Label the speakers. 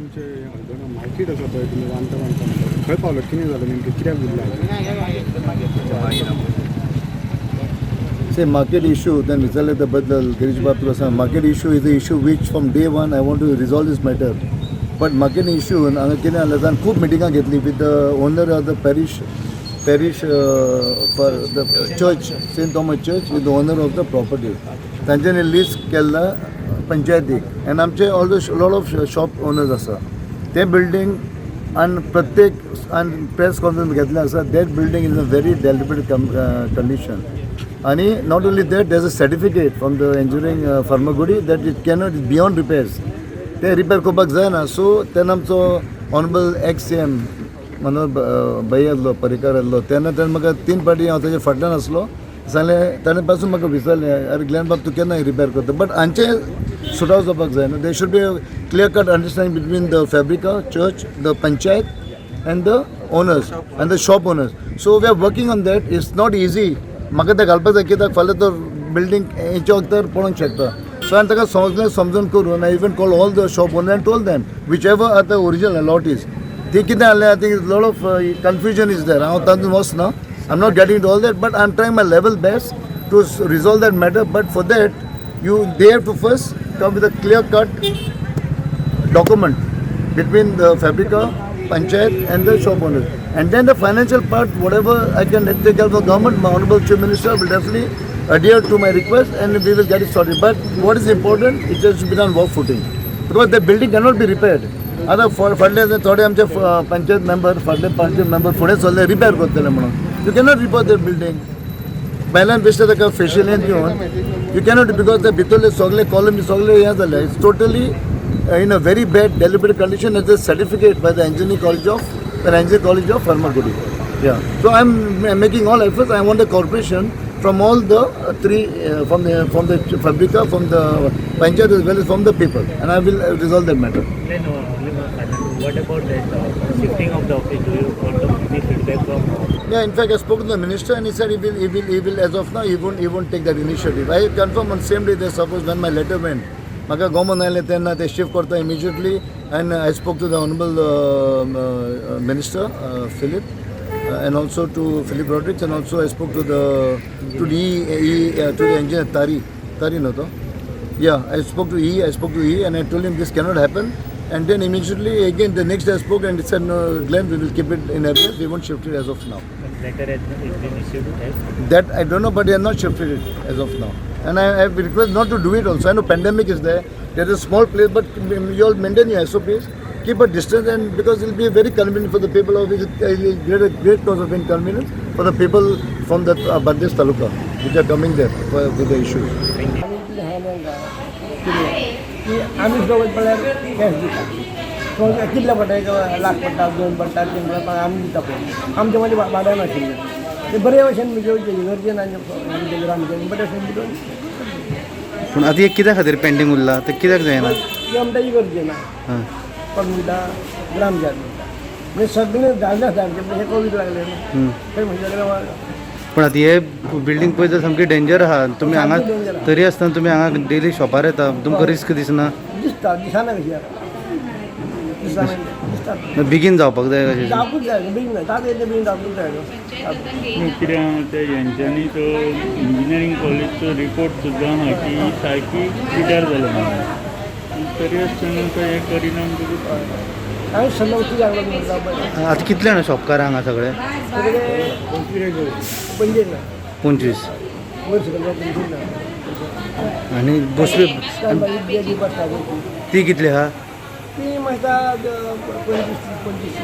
Speaker 1: तुमचे हळदोणा मार्केट आसा पळय, तुमी बांदता बांदता म्हणटा, खंय पावलो? कितें जालें नेमकें? कित्याक उरला?
Speaker 2: See, market issue, then विचारले त्या बद्दल गिरीश बाब तुका सांग, market issue is a issue which from day one I want to resolve this matter, but market issue हांगा कितें जालें जाण, खूब मिटिंगां घेतली with the owner of the parish for the church, Saint Thomas Church, with the owner of the property. तांच्यांनी list केल्ला पंचायतीक आनी आमचे all the lot of shop owners आसा ते बिल्डींग आनी प्रत्येक आनी प्रेस कॉन्फरन्स घेतलें आसा. That building is a very delicate condition आणि not only that, there's a certificate from the engineering Farmagudi that it cannot beyond repairs. ते repair करपाक जायना. सो तेन्ना आमचो ऑनरेबल एक्स सीएम मनोहर भैया आसलो, पर्रीकार आसलो तेन्ना, तेणें म्हाका तीन फावटी, हांव तेजे फाटल्यान आसलो, सांगलें. ताणें पासून म्हाका विचारलें, "अरे ग्लॅन बाब, तूं केन्ना रिपेर करता?" बट हांचें सुटाव जावपाक जाय न्हू. There should be a clear cut understanding between the Fabrica, church, the panchayat and the owners and the shop owners. So we are working on that. It's not easy. म्हाका तें घालपाक जाय कित्याक फाल्यां तो बिल्डींग हेच्या वखदार पडोंक शकता. सो हांवें ताका समजलें, समजून करून I even call all the shop owner and told them whichever are the original allottees. ती कितें जालें, I think lot of confusion is there. हांव तातूंत वचना, I am not getting to all that, but I am trying my level best to resolve that matter. But for that you they have to first come with a clear cut document between the Fabrica, Panchayat and the shop owners. And then the financial part, whatever I can take help of the government, my Honorable Chief Minister will definitely adhere to my request and we will get it sorted. But what is important, it has to be on war footing. Because the building cannot be repaired. आतां फाटले थोडे आमचे panchayat member, फाटले panchayat member फुडें सरले repair करतले म्हणून. You cannot repair the building. बेल्यान बेश्टे ताका फेशियल हें दिवन you cannot, because ते भितरले सगळे कॉलम सगळे हें जाले. It's totally in a very bad deliberate condition, as a certificate by the engineering college of Farmagudi. Yeah, so I am making all efforts. I want the cooperation from all the three, from the Fabrica, from the panchayat as well as from the people, and I will resolve that matter.
Speaker 3: Then only one final. What about that shifting of the office? Do you got the any feedback from?
Speaker 2: Yeah, in fact, I spoke to the minister and he said he will, as of now, he won't take that initiative. I confirm on same day that suppose when my letter went, म्हाका गोमन आयलें तेन्ना ते shift करता immediately, and I spoke to the honourable minister Philip and also to Philip Rodrigues, and also I spoke to the engineer Tari. Tari न्हू तो? Yeah, I spoke to E. I spoke to E, and I told him this cannot happen. And then immediately again the next day I spoke and he said, "No, Glenn, we will keep it in abeyance. We won't shift it as of now."
Speaker 3: Letter has been issued as
Speaker 2: That I don't know, but they have not shifted it as of now. And I have request not to do it also. I know pandemic is there. There is a small place, but you all maintain your SOPs. Keep a distance, and because it will be very convenient for the people of it, will create a great cause of inconvenience for the people from the Bardez Taluka, which are coming there with the issues.
Speaker 3: Thank you.
Speaker 4: आमी कितें सांगलें तांकां कितें की आमी सुद्दां वयता पळल्यार cash दिता. सो कितले पडटा? एक लाख पडटा, दोन पडटा, तीन पडटा, आमी दिता. पळय, आमचे मदीं भाड्यान आशिल्लें ते बरे भशेन म्हणजे इगर्जेन आनी आमचे ग्रामसेन बरे भशेन दिवन.
Speaker 5: पूण आतां हे कित्या खातीर पेंडींग उरला? ते कित्याक जायना?
Speaker 4: ते आमकां इगर्जे ना.
Speaker 5: हां.
Speaker 4: कोण म्हणटा, ग्रामसेन म्हणटा, म्हणजे सगळें जालें आसा आमचें. हे कोवीड लागलें न्हू, थंय म्हणजे सगळें.
Speaker 5: पूण आतां हे बिल्डींग पळय तर सामकी डेंजर आहा. तुमी हांगा
Speaker 4: सामकी danger आहा.
Speaker 5: तरी आसतना तुमी हांगा डेली शॉपार येता, तुमकां रिस्क दिसना?
Speaker 4: दिसता, दिसना कशी आतां? दिसना, दिसता.
Speaker 5: बेगीन जावपाक जाय कशें.
Speaker 4: जावकूच जाय बेगीन, जाय ताजें बेगीन जावकूच जाय न्हू.
Speaker 6: न्हू, कितें ते हेंच्यांनी तो इंजिनियरींग कॉलेजचो रिपोर्ट सुद्दां आहा की सारकी पिड्ड्यार जाल्या म्हणून, तरी आसतना तो हें करिना म्हणटकूच.
Speaker 4: हांवें सल्लो उतू लागलो म्हणटा पळय.
Speaker 5: आतां कितले जाणां शॉपकार हांगा सगळे?
Speaker 4: सगळे पंचवीस ना.
Speaker 5: 25.
Speaker 4: वयर सकयल 25 ना.
Speaker 5: आनी बसवे?
Speaker 4: बी बसता.
Speaker 5: ती कितली आहा?
Speaker 4: ती म्हाका 25, 25.